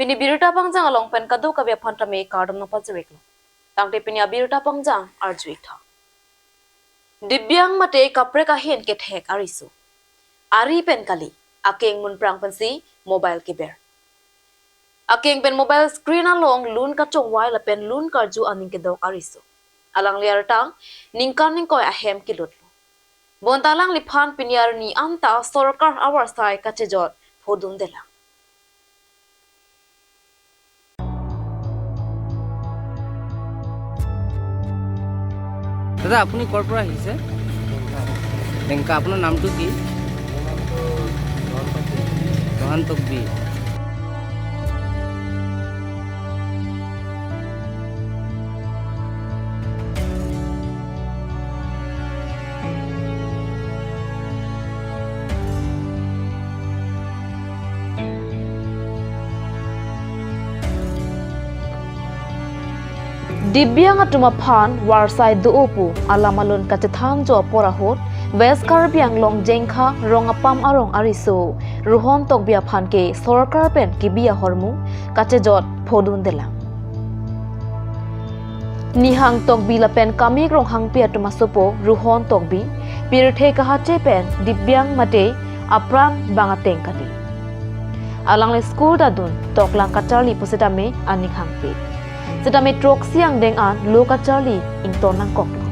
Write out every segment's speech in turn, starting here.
Pini birta pangjang along pen kadu kabia phantame kardom na pajreklo. Tangte pini abirta pangjang arjuitha. Dibyang mate kapre kahin ke thek arisu. Ari pen kali akeng mun prang pansi mobile ke ber. Akeng pen mobile screen along lun ka chong wai la pen lun karju aning ke dok arisu. Alang liar tang ningkan ningkoi ahem kilutlo. Bontalang liphan pinyar ni anta sarkar awar sai kachejot phodun dela. দাদা, আপুনি ক'ৰ পৰা আহিছে? ডেংকা। আপোনাৰ নামটো কি? Rohan তকবি। Dibyang atuma phan warsai duopu alamalun kachethang jo porahot West Karbiang long jengkha rongapam arong arisu Ruhon tokbia phan ke sarkar pen kibia hormu kachejot phodun dela. Nihang tokbi la pen kamik rong hangpi atuma sopo Ruhon tokbi pirthe kahache pen dibyang mate apran bangateng kali. Alang le school dadun toklang kacharli pusitame anik hangpi. Sedame trok siang deng an loka charli ing tonang koklo.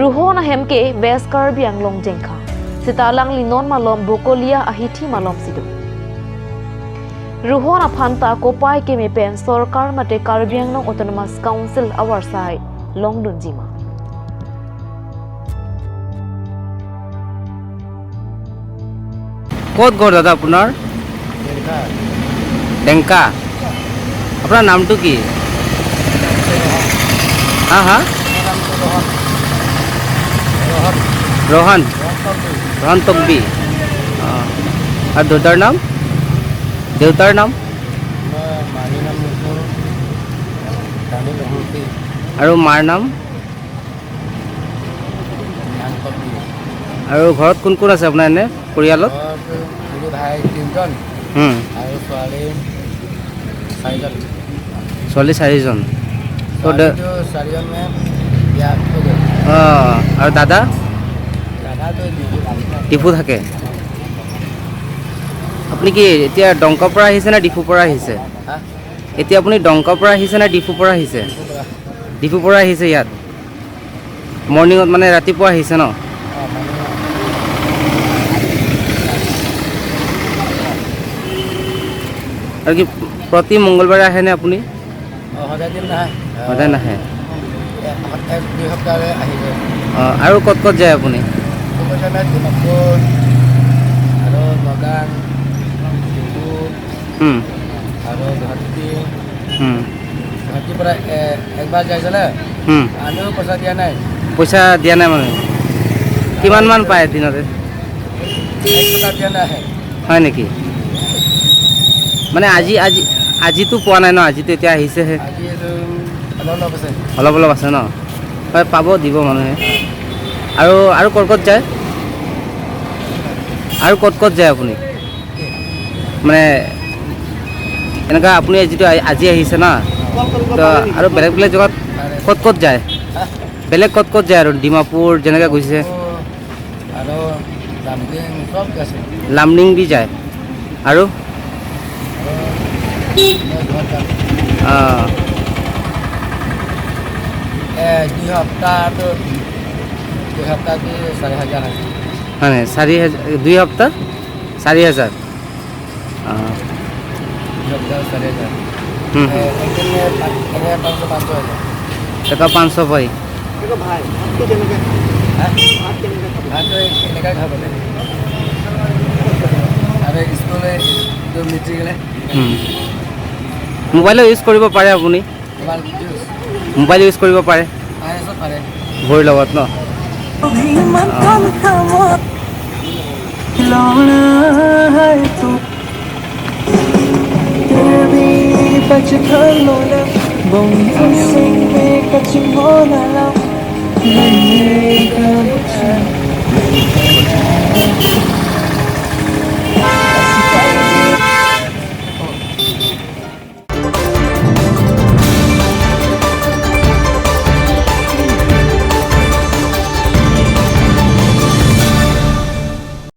Ruhona hemke West Karbiang long jengkha. Sitalang linon malom bokolia ahithi malom sido. Ruhona phanta kopai ke me pen sarkar mate Karbiang long Autonomous Council awar sai long dunjima. ক'ত ঘৰ দাদা আপোনাৰ? ডেংকা। আপোনাৰ নামটো কি? হা হা, ৰোহন। ৰোহন তকবি। অঁ, আৰু দেউতাৰ নাম? দেউতাৰ নাম আৰু মাৰ নাম? আৰু ঘৰত কোন কোন আছে আপোনাৰ এনে পৰিয়ালত? আৰু ছোৱালী চাৰিজন। ছোৱালী চাৰিজন। অঁ, আৰু দাদা? ডিফু থাকে। আপুনি কি এতিয়া ডংকাৰ পৰা আহিছে নে ডিফুৰ পৰা আহিছে? এতিয়া আপুনি ডংকাৰ পৰা আহিছে নে ডিফুৰ পৰা আহিছে? ডিফুৰ পৰা আহিছে। ইয়াত মৰ্ণিঙত মানে ৰাতিপুৱা আহিছে ন? আৰু কি প্ৰতি মংগলবাৰে আহেনে আপুনি? সদায় নাহে। অঁ, আৰু ক'ত ক'ত যায় আপুনি? পইচা দিয়া নাই মানে কিমান মান পায় দিনতে? হয় নেকি? মানে আজি আজি আজিতো পোৱা নাই ন? আজিতো এতিয়া আহিছেহে। অলপ অলপ আছে ন? হয়, পাব, দিব মানুহে। আৰু আৰু ক'ত ক'ত যায়? আৰু ক'ত ক'ত যায় আপুনি? মানে এনেকুৱা আপুনি যিটো আজি আহিছে না, তো আৰু বেলেগ বেলেগ জেগাত ক'ত ক'ত যায়? বেলেগ ক'ত ক'ত যায় আৰু? ডিমাপুৰ যেনেকৈ গৈছে, লামডিং বি যায় আৰু? হয়, 4000। 2 সপ্তাহ 4000। টকা 500 পাই। মোবাইলো ইউজ কৰিব পাৰে আপুনি? মোবাইল ইউজ কৰিব পাৰে ভৰিৰ লগত ন? Bông sinh mê cả chim hô là lòng.